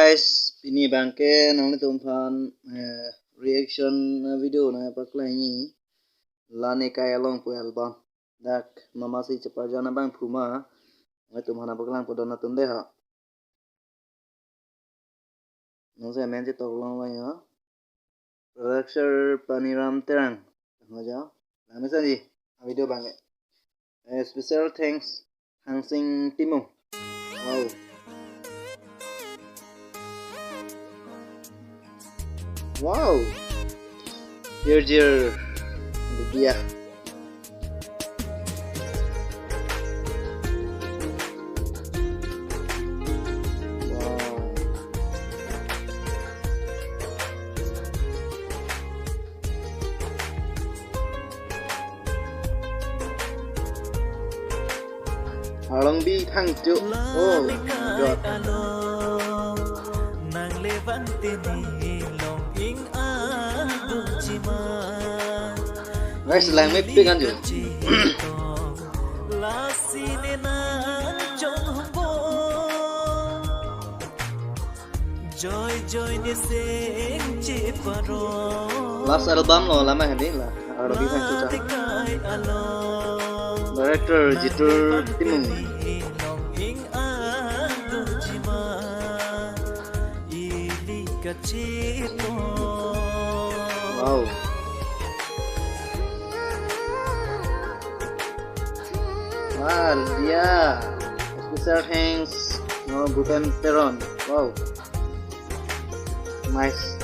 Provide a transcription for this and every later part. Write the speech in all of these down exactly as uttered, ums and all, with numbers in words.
Guys, pini abangke nanglitum aphan, eh, reaction, eh, video nangpaklangji. La Nekai Along pu album. Dak mama si cheparjan abang phuma. Nanglitum aphan nangpaklangpo don atum dei ha. Nangsi amen chetok long lang ya. Producer Paniram Terang. Tangho jo. Nang mesen ji. Video abangke. Eh, special thanks Hangsing Timung. Wow. Wow. Jir jir. Dia. Wow. Arlongbi Phangcho. Oh, God. Guys, langmepik anjo. Joy joy ne seng cheparo. Last album lo lama hadi la. Arlongbi Phangcho cha. Director Jitur Timung. Wow. Wah, dia. Special thanks, no, Bhupen Teron. Wow. Nice.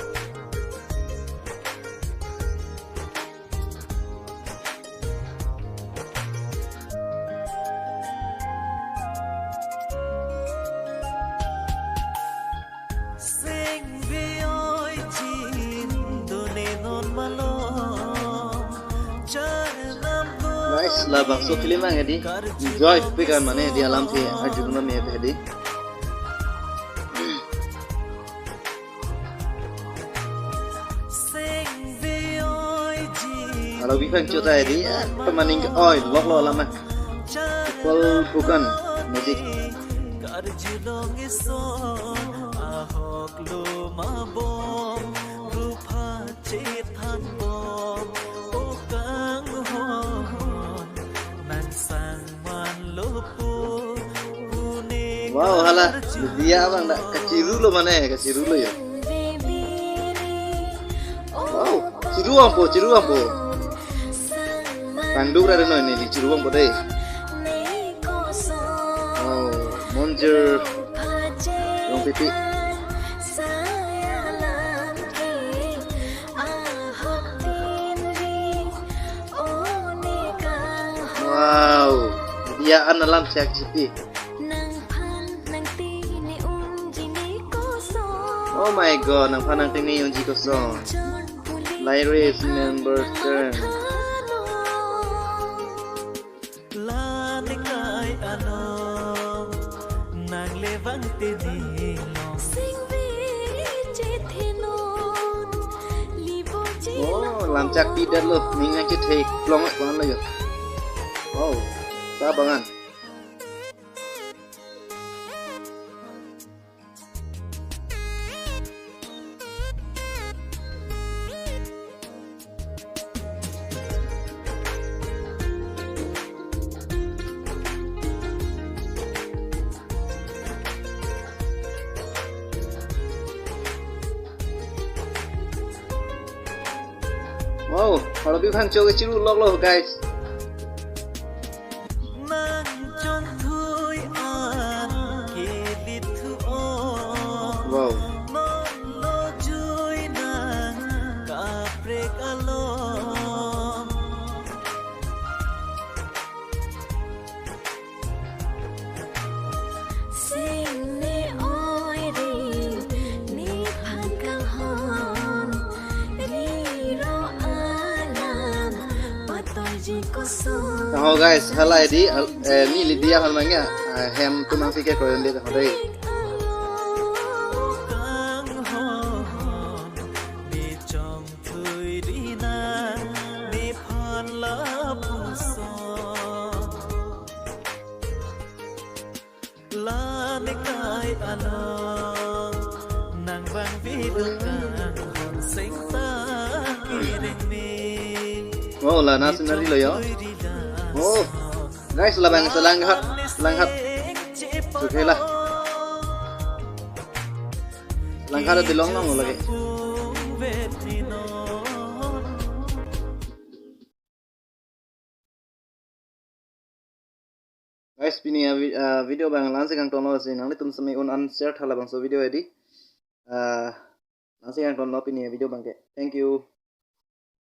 Nice, labangso film abang hadi. Enjoy pik an mane hadi alamthe arjudun mame hadi. Arlongbi Phangcho ta hadi, ah, pemaning ke oi, lok lo lama. People Phukan Music. Wow, hala, dia abang dak kachiru lo mane, kachiru lo ya. Wow, chiru ampo, chiru ampo. Pangduk ra noi neli chiru ampo dei. Wow, Monjir Rongpipi. Wow, dia an alam siak chipi. Oh my God, nangphan nangtengni unji kosong. Lyrics number ten. La Nekai Along, nang le vang te di long. Sing bi che the non, libo che. Oh, lam chak ti det lo, ning nang che the klong kwan lo yo. Oh, ta bangan. Wow, Arlongbi Phangcho ke chiru lok lo, guys. Nang chonthui an kelithu o. Wow. Non lo jui nang kaprek along. Sing ne oi ri, nephan kanghon, ri ro alam, patoi ji kosong. Taho guys, hala hadi, al-, eh, neli dia hal mangya, eh, hem tumang si ke kroyon dia taho dei. La Nekai Along, Oh, la na scenery lo yo. Oh, guys, labang Selanghat, Selanghat. Okay lah. Selanghat ada long long lagi. Guys, pini a vi- ah, video abang la-ansi kangtonlo, si nanglitum semi un an share tha labangso video edi. Ah, la-ansi kangtonlo pini a video abangke. Thank you.